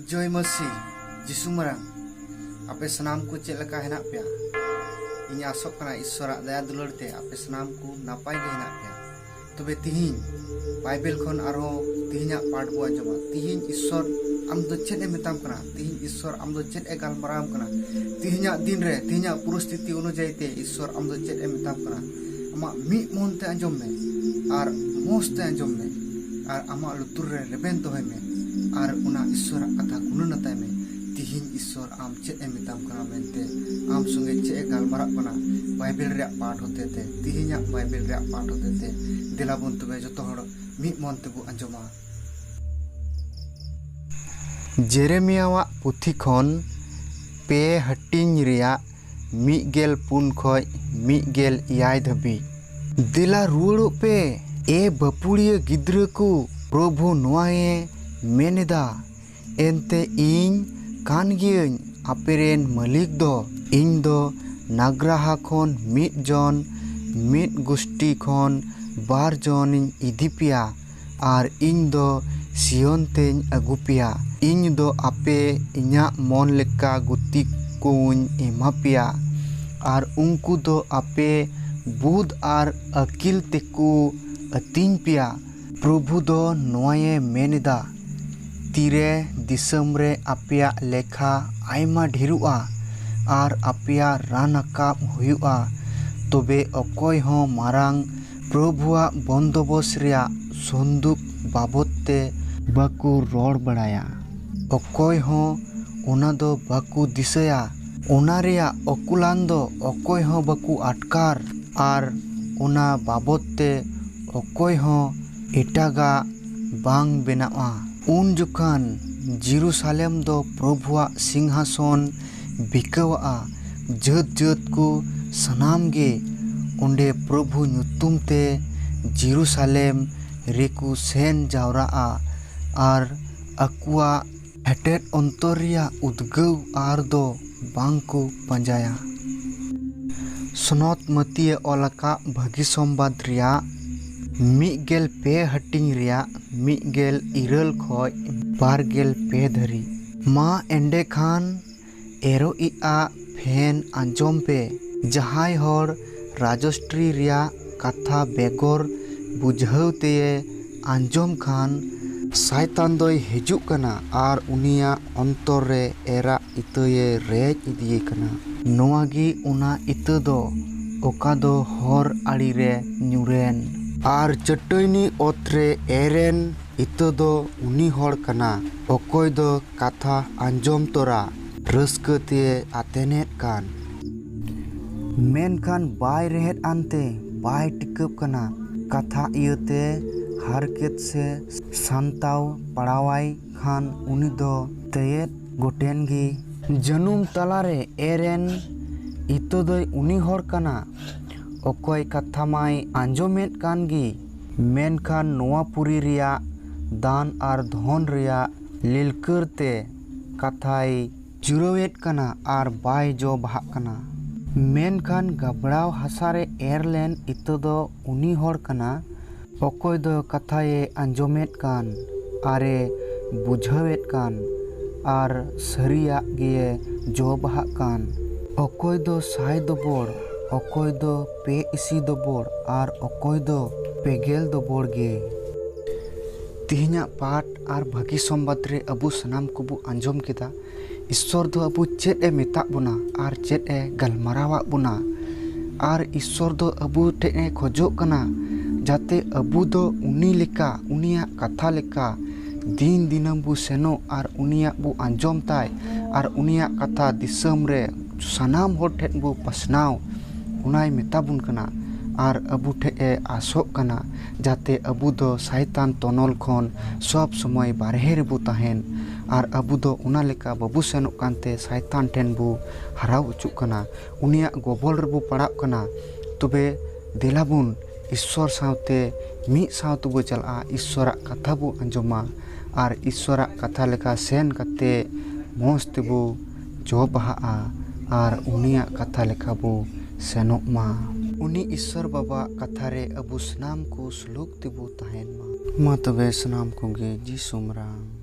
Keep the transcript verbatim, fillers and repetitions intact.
ᱡᱚᱭ ᱢᱟᱹᱥᱤ, ᱡᱤᱥᱩ ᱢᱟᱨᱟᱝ, ᱟᱯᱮ ᱥᱟᱱᱟᱢ ᱠᱚ ᱪᱮᱫ ᱞᱮᱠᱟ ᱦᱮᱱᱟᱜ ᱯᱮᱭᱟ? ᱤᱧ ᱟᱥᱚᱜ ᱠᱟᱱᱟ ᱤᱥᱥᱚᱨᱟᱜ ᱫᱟᱭᱟ ᱫᱩᱞᱟᱹᱲ ᱛᱮ ᱟᱯᱮ ᱥᱟᱱᱟᱢ ᱠᱚ ᱱᱟᱯᱟᱭ ᱜᱮ ᱦᱮᱱᱟᱜ ᱯᱮᱭᱟ᱾ ᱛᱚᱵᱮ ᱛᱤᱦᱤᱧ ᱵᱟᱭᱵᱮᱞ ᱠᱷᱚᱱ ᱟᱨᱦᱚᱸ ᱛᱤᱦᱤᱧᱟᱜ ᱯᱟᱴ ᱵᱚ ᱟᱸᱡᱚᱢᱟ᱾ ᱛᱤᱦᱤᱧ ᱤᱥᱥᱚᱨ ᱟᱢ ᱫᱚ ᱪᱮᱫ ᱮ ᱢᱮᱛᱟᱢ ᱠᱟᱱᱟ? ᱛᱤᱦᱤᱧ ᱤᱥᱥᱚᱨ ᱟᱢ ᱫᱚ ᱪᱮᱫ ᱮ ᱜᱟᱞᱢᱟᱨᱟᱣ ᱟᱢ ᱠᱟᱱᱟ? ᱛᱤᱦᱤᱧᱟᱜ ᱫᱤᱱ ᱨᱮ, ᱛᱤᱦᱤᱧᱟᱜ ᱯᱚᱨᱤᱥᱛᱷᱤᱛᱤ ᱚᱱᱩᱡᱟᱭᱤ ᱛᱮ ᱤᱥᱥᱚᱨ ᱟᱢ ᱫᱚ ᱪᱮᱫ ᱮ ᱢᱮᱛᱟᱢ ᱠᱟᱱᱟ? ᱟᱢᱟᱜ ᱢᱤᱫ ᱢᱚᱱ ᱛᱮ ᱟᱸᱡᱚᱢ ᱢᱮ ᱟᱨ ᱢᱚᱸᱡᱽ ᱛᱮ ᱟᱸᱡᱚᱢ ᱢᱮ ᱟᱨ ᱟᱢᱟᱜ ᱞᱩᱛᱩᱨ ᱨᱮ ᱨᱮᱵᱮᱱ ᱫᱚᱦᱚᱭ ᱢᱮ ᱟᱨ ᱚᱱᱟ ᱤᱥᱥᱚᱨᱟᱜ ᱠᱟᱛᱷᱟ ᱜᱩᱱᱟᱹᱱ ᱟᱛᱟᱭ ᱢᱮ᱾ ᱛᱤᱦᱤᱧ ᱤᱥᱥᱚᱨ ᱟᱢ ᱪᱮᱫ ᱮ ᱢᱮᱛᱟᱢ ᱠᱟᱱᱟ ᱢᱮᱱᱛᱮ, ᱟᱢ ᱥᱚᱸᱜᱮ ᱪᱮᱫ ᱮ ᱜᱟᱞᱢᱟᱨᱟᱜ ᱠᱟᱱᱟ ᱵᱟᱭᱵᱮᱞ ᱨᱮᱭᱟᱜ ᱯᱟᱴ ᱦᱚᱛᱮ ᱛᱮ, ᱛᱤᱦᱤᱧᱟᱜ ᱵᱟᱭᱵᱮᱞ ᱨᱮᱭᱟᱜ ᱯᱟᱴ ᱦᱚᱛᱮ ᱛᱮ᱾ ᱫᱮᱞᱟ ᱵᱚᱱ ᱛᱚᱵᱮ ᱡᱚᱛᱚ ᱦᱚᱲ ᱢᱤᱫ ᱢᱚᱱ ᱛᱮᱵᱚ ᱟᱸᱡᱚᱢᱟ᱾ ᱡᱮᱨᱮᱢᱤᱭᱟᱣᱟᱜ ᱯᱩᱛᱷᱤ ᱠᱷᱚᱱ ᱯᱮ ᱦᱟᱹᱴᱤᱧ ᱨᱮᱭᱟᱜ ᱢᱤᱫ ᱜᱮᱞ ᱯᱩᱱ ᱠᱷᱚᱡ ᱢᱤᱫ ᱜᱮᱞ ᱮᱭᱟᱭ ᱫᱷᱟᱹᱵᱤᱡ᱾ ᱫᱮᱞᱟ ᱨᱩᱣᱟᱹᱲᱚᱜ ᱯᱮ, ᱮ ᱵᱟᱹᱯᱩᱲᱤᱭᱟᱹ ᱜᱤᱫᱽᱨᱟᱹ ᱠᱚ, ᱯᱨᱚᱵᱷᱩ ᱱᱚᱣᱟᱭᱮ ᱢᱮᱱ ᱮᱫᱟ, ᱮᱱᱛᱮ ᱤᱧ ᱠᱟᱱ ᱜᱤᱭᱟᱹᱧ ᱟᱯᱮᱨᱮᱱ ᱢᱟᱹᱞᱤᱠ ᱫᱚ᱾ ᱤᱧ ᱫᱚ ᱱᱟᱜᱽᱨᱟᱦᱟ ᱠᱷᱚᱱ ᱢᱤᱫ ᱡᱚᱱ, ᱢᱤᱫ ᱜᱩᱥᱴᱤ ᱠᱷᱚᱱ ᱵᱟᱨ ᱡᱚᱱᱤᱧ ᱤᱫᱤ ᱯᱮᱭᱟ, ᱟᱨ ᱤᱧ ᱫᱚ ᱥᱤᱭᱳᱱ ᱛᱮᱧ ᱟᱹᱜᱩ ᱯᱮᱭᱟ᱾ ᱤᱧ ᱫᱚ ᱟᱯᱮ ᱤᱧᱟᱹᱜ ᱢᱚᱱ ᱞᱮᱠᱟ ᱜᱩᱛᱤ ᱠᱚᱧ ᱮᱢᱟ ᱯᱮᱭᱟ, ᱟᱨ ᱩᱱᱠᱩ ᱫᱚ ᱟᱯᱮ ᱵᱩᱫ ᱟᱨ ᱟᱹᱠᱤᱞ ᱛᱮᱠᱚ ᱟᱹᱛᱤᱧ ᱯᱮᱭᱟ᱾ ᱯᱨᱚᱵᱷᱩ ᱫᱚ ᱱᱚᱣᱟᱭᱮ ᱢᱮᱱ ᱮᱫᱟ, ᱛᱤᱨᱮ ᱫᱤᱥᱚᱢ ᱨᱮ ᱟᱯᱮᱭᱟᱜ ᱞᱮᱠᱷᱟ ᱟᱭᱢᱟ ᱰᱷᱮᱨᱚᱜᱼᱟ ᱟᱨ ᱟᱯᱮᱭᱟᱜ ᱨᱟᱱ ᱟᱠᱟᱵ ᱦᱩᱭᱩᱜᱼᱟ, ᱛᱚᱵᱮ ᱚᱠᱚᱭ ᱦᱚᱸ ᱢᱟᱨᱟᱝ ᱯᱨᱚᱵᱷᱩᱣᱟᱜ ᱵᱚᱱᱫᱚᱵᱚᱥ ᱨᱮᱭᱟᱜ ᱥᱚᱱᱫᱩᱠ ᱵᱟᱵᱚᱫ ᱛᱮ ᱵᱟᱠᱚ ᱨᱚᱲ ᱵᱟᱲᱟᱭᱟ᱾ ᱚᱠᱚᱭ ᱦᱚᱸ ᱚᱱᱟ ᱫᱚ ᱵᱟᱠᱚ ᱫᱤᱥᱟᱹᱭᱟ᱾ ᱚᱱᱟ ᱨᱮᱭᱟᱜ ᱚᱠᱩᱞᱟᱱ ᱫᱚ ᱚᱠᱚᱭ ᱦᱚᱸ ᱵᱟᱠᱚ ᱟᱴᱠᱟᱨ, ᱟᱨ ᱚᱱᱟ ᱵᱟᱵᱚᱫ ᱛᱮ ᱚᱠᱚᱭ ᱦᱚᱸ ᱮᱴᱟᱜᱟᱜ ᱵᱟᱝ ᱵᱮᱱᱟᱜᱼᱟ᱾ ᱩᱱ ᱡᱚᱠᱷᱟᱱ ᱡᱮᱨᱩᱥᱟᱞᱮᱢ ᱫᱚ ᱯᱨᱚᱵᱷᱩᱣᱟᱜ ᱥᱤᱝᱦᱟᱥᱚᱱ ᱵᱤᱠᱟᱹᱣᱟᱜᱼᱟ᱾ ᱡᱟᱹᱛ ᱡᱟᱹᱛ ᱠᱚ ᱥᱟᱱᱟᱢ ᱜᱮ ᱚᱸᱰᱮ ᱯᱨᱚᱵᱷᱩ ᱧᱩᱛᱩᱢ ᱛᱮ ᱡᱮᱨᱩᱥᱟᱞᱮᱢ ᱨᱮᱠᱚ ᱥᱮᱱ ᱡᱟᱣᱨᱟᱜᱼᱟ ᱟᱨ ᱟᱠᱚᱣᱟᱜ ᱦᱮᱴᱮᱫ ᱚᱱᱛᱚᱨ ᱨᱮᱭᱟᱜ ᱩᱫᱽᱜᱟᱹᱣ ᱟᱨ ᱫᱚ ᱵᱟᱝ ᱠᱚ ᱯᱟᱸᱡᱟᱭᱟ᱾ ᱥᱚᱱᱚᱛ ᱢᱟᱹᱛᱤᱭᱮ ᱚᱞ ᱟᱠᱟᱫ ᱵᱷᱟᱹᱜᱤ ᱥᱚᱢᱵᱟᱫ ᱨᱮᱭᱟᱜ ᱢᱤᱫ ᱜᱮᱞ ᱯᱮ ᱦᱟᱹᱴᱤᱧ ᱨᱮᱭᱟᱜ ᱢᱤᱫ ᱜᱮᱞ ᱤᱨᱟᱹᱞ ᱠᱷᱚᱡ ᱵᱟᱨ ᱜᱮᱞ ᱯᱮ ᱫᱷᱟᱹᱨᱤᱡ᱾ ᱢᱟ ᱮᱸᱰᱮᱠᱷᱟᱱ ᱮᱨᱚᱜ ᱤᱡ ᱟᱜ ᱯᱷᱮᱱ ᱟᱸᱡᱚᱢ ᱯᱮ, ᱡᱟᱦᱟᱸᱭ ᱦᱚᱲ ᱨᱟᱡᱚᱥᱴᱨᱤ ᱨᱮᱭᱟᱜ ᱠᱟᱛᱷᱟ ᱵᱮᱜᱚᱨ ᱵᱩᱡᱷᱟᱹᱣ ᱛᱮᱭᱮ ᱟᱸᱡᱚᱢ ᱠᱷᱟᱱ, ᱥᱟᱭᱛᱟᱱ ᱫᱚᱭ ᱦᱤᱡᱩᱜ ᱠᱟᱱᱟ ᱟᱨ ᱩᱱᱤᱭᱟᱜ ᱚᱱᱛᱚᱨ ᱨᱮ ᱮᱨᱟᱜ ᱤᱛᱟᱹᱭᱮ ᱨᱮᱡ ᱤᱫᱤᱭᱮ ᱠᱟᱱᱟ᱾ ᱱᱚᱣᱟ ᱜᱮ ᱚᱱᱟ ᱤᱛᱟᱹ ᱫᱚ, ᱚᱠᱟ ᱫᱚ ᱦᱚᱨ ᱟᱲᱮ ᱨᱮ ᱧᱩᱨᱮᱱ ᱟᱨ ᱪᱟᱹᱴᱟᱹᱭᱱᱤ ᱚᱛ ᱨᱮ ᱮᱨᱮᱱ ᱤᱛᱟᱹ ᱫᱚ ᱩᱱᱤ ᱦᱚᱲ ᱠᱟᱱᱟ, ᱚᱠᱚᱭ ᱫᱚ ᱠᱟᱛᱷᱟ ᱟᱸᱡᱚᱢ ᱛᱚᱨᱟ ᱨᱟᱹᱥᱠᱟᱹ ᱛᱮ ᱟᱛᱮᱱᱮᱫ ᱠᱟᱱ, ᱢᱮᱱᱠᱷᱟᱱ ᱵᱟᱭ ᱨᱮᱦᱮᱫ ᱟᱱᱛᱮ ᱵᱟᱭ ᱴᱤᱠᱟᱹᱜ ᱠᱟᱱᱟ᱾ ᱠᱟᱛᱷᱟ ᱤᱭᱟᱹᱛᱮ ᱦᱟᱨᱠᱮᱛ ᱥᱮ ᱥᱟᱱᱛᱟᱣ ᱯᱟᱲᱟᱣᱟᱭ ᱠᱷᱟᱱ, ᱩᱱᱤ ᱫᱚ ᱛᱮᱭᱮᱫ ᱜᱚᱴᱮᱱ ᱜᱮ᱾ ᱡᱟᱹᱱᱩᱢ ᱛᱟᱞᱟᱨᱮ ᱮᱨᱮᱱ ᱤᱛᱟᱹ ᱫᱚᱭ ᱩᱱᱤ ᱦᱚᱲ ᱠᱟᱱᱟ, ᱚᱠᱚᱭ ᱠᱟᱛᱷᱟ ᱢᱟᱭ ᱟᱸᱡᱚᱢᱮᱫ ᱠᱟᱱ ᱜᱮ, ᱢᱮᱱᱠᱷᱟᱱ ᱱᱚᱣᱟ ᱯᱩᱨᱤ ᱨᱮᱭᱟᱜ ᱫᱟᱱ ᱟᱨ ᱫᱷᱚᱱ ᱨᱮᱭᱟᱜ ᱞᱤᱞᱠᱟᱹᱨ ᱛᱮ ᱠᱟᱛᱷᱟᱭ ᱡᱩᱨᱟᱹᱣᱮᱫ ᱠᱟᱱᱟ ᱟᱨ ᱵᱟᱭ ᱡᱚ ᱵᱟᱦᱟᱜ ᱠᱟᱱᱟ᱾ ᱢᱮᱱᱠᱷᱟᱱ ᱜᱟᱵᱲᱟᱣ ᱦᱟᱥᱟ ᱨᱮ ᱮᱨ ᱞᱮᱱ ᱤᱛᱟᱹ ᱫᱚ ᱩᱱᱤ ᱦᱚᱲ ᱠᱟᱱᱟ, ᱚᱠᱚᱭ ᱫᱚ ᱠᱟᱛᱷᱟᱭᱮ ᱟᱸᱡᱚᱢᱮᱫ ᱠᱟᱱ ᱟᱨᱮ ᱵᱩᱡᱷᱟᱹᱣᱮᱫ ᱠᱟᱱ ᱟᱨ ᱥᱟᱹᱨᱤᱭᱟᱜ ᱜᱮᱭᱮ ᱡᱚ ᱵᱟᱦᱟᱜ ᱠᱟᱱ, ᱚᱠᱚᱭ ᱫᱚ ᱥᱟᱭ ᱫᱚᱵᱚᱲ, ᱚᱠᱚᱭ ᱫᱚ ᱯᱮ ᱤᱥᱤ ᱫᱚᱵᱚᱲ ᱟᱨ ᱚᱠᱚᱭ ᱫᱚ ᱯᱮᱜᱮᱞ ᱫᱚᱵᱚᱲ ᱜᱮ᱾ ᱛᱮᱦᱮᱧᱟᱜ ᱯᱟᱴ ᱟᱨ ᱵᱷᱟᱹᱜᱤ ᱥᱚᱢᱵᱟᱫ ᱨᱮ ᱟᱵᱚ ᱥᱟᱱᱟᱢ ᱠᱚᱵᱚ ᱟᱸᱡᱚᱢ ᱠᱮᱫᱟ, ᱤᱥᱥᱚᱨ ᱫᱚ ᱟᱵᱚ ᱪᱮᱫ ᱮ ᱢᱮᱛᱟᱜ ᱵᱚᱱᱟ ᱟᱨ ᱪᱮᱫ ᱮ ᱜᱟᱞᱢᱟᱨᱟᱣᱟᱫ ᱵᱚᱱᱟ᱾ ᱟᱨ ᱤᱥᱥᱚᱨ ᱫᱚ ᱟᱵᱚ ᱴᱷᱮᱱ ᱮ ᱠᱷᱚᱡᱚᱜ ᱠᱟᱱᱟ, ᱡᱟᱛᱮ ᱟᱵᱚ ᱫᱚ ᱩᱱᱤ ᱞᱮᱠᱟ, ᱩᱱᱤᱭᱟᱜ ᱠᱟᱛᱷᱟ ᱞᱮᱠᱟ ᱫᱤᱱ ᱫᱤᱱᱟᱹᱢ ᱵᱚ ᱥᱮᱱᱚᱜ ᱟᱨ ᱩᱱᱤᱭᱟᱜ ᱵᱚ ᱟᱸᱡᱚᱢ ᱛᱟᱭ ᱟᱨ ᱩᱱᱤᱭᱟᱜ ᱠᱟᱛᱷᱟ ᱫᱤᱥᱚᱢ ᱨᱮ ᱥᱟᱱᱟᱢ ᱦᱚᱲ ᱴᱷᱮᱱ ᱵᱚ ᱯᱟᱥᱱᱟᱣ, ᱚᱱᱟᱭ ᱢᱮᱛᱟ ᱵᱚᱱ ᱠᱟᱱᱟ᱾ ᱟᱨ ᱟᱵᱚ ᱴᱷᱮᱱ ᱮ ᱟᱥᱚᱜ ᱠᱟᱱᱟ, ᱡᱟᱛᱮ ᱟᱵᱚ ᱫᱚ ᱥᱟᱭᱛᱟᱱ ᱛᱚᱱᱚᱞ ᱠᱷᱚᱱ ᱥᱚᱵ ᱥᱚᱢᱚᱭ ᱵᱟᱨᱦᱮ ᱨᱮᱵᱚ ᱛᱟᱦᱮᱱ᱾ ᱟᱨ ᱟᱵᱚ ᱫᱚ ᱚᱱᱟ ᱞᱮᱠᱟ ᱵᱟᱵᱚ ᱥᱮᱱᱚᱜ ᱠᱟᱱᱛᱮ ᱥᱟᱭᱛᱟᱱ ᱴᱷᱮᱱ ᱵᱚ ᱦᱟᱨᱟᱣ ᱦᱚᱪᱚᱜ ᱠᱟᱱᱟ, ᱩᱱᱤᱭᱟᱜ ᱜᱚᱵᱚᱞ ᱨᱮᱵᱚ ᱯᱟᱲᱟᱜ ᱠᱟᱱᱟ᱾ ᱛᱚᱵᱮ ᱫᱮᱞᱟ ᱵᱚᱱ ᱤᱥᱥᱚᱨ ᱥᱟᱶᱛᱮ ᱢᱤᱫ ᱥᱟᱶ ᱛᱮᱵᱚ ᱪᱟᱞᱟᱜᱼᱟ, ᱤᱥᱥᱚᱨᱟᱜ ᱠᱟᱛᱷᱟ ᱵᱚ ᱟᱸᱡᱚᱢᱟ ᱟᱨ ᱤᱥᱥᱚᱨᱟᱜ ᱠᱟᱛᱷᱟ ᱞᱮᱠᱟ ᱥᱮᱱ ᱠᱟᱛᱮ ᱢᱚᱡᱽ ᱛᱮᱵᱚ ᱡᱚ ᱵᱟᱦᱟᱜᱼᱟ ᱟᱨ ᱩᱱᱤᱭᱟᱜ ᱠᱟᱛᱷᱟ ᱞᱮᱠᱟ ᱵᱚ ᱥᱮᱱᱚᱜ ᱢᱟ᱾ ᱩᱱᱤ ᱤᱥᱥᱚᱨ ᱵᱟᱵᱟᱣᱟᱜ ᱠᱟᱛᱷᱟ ᱨᱮ ᱟᱵᱚ ᱥᱟᱱᱟᱢ ᱠᱚ ᱥᱩᱞᱩᱠ ᱛᱮᱵᱚ ᱛᱟᱦᱮᱱ ᱢᱟ᱾ ᱢᱟ ᱛᱚᱵᱮ ᱥᱟᱱᱟᱢ ᱠᱚᱜᱮ ᱡᱤᱥᱩ ᱢᱟᱨᱟᱝ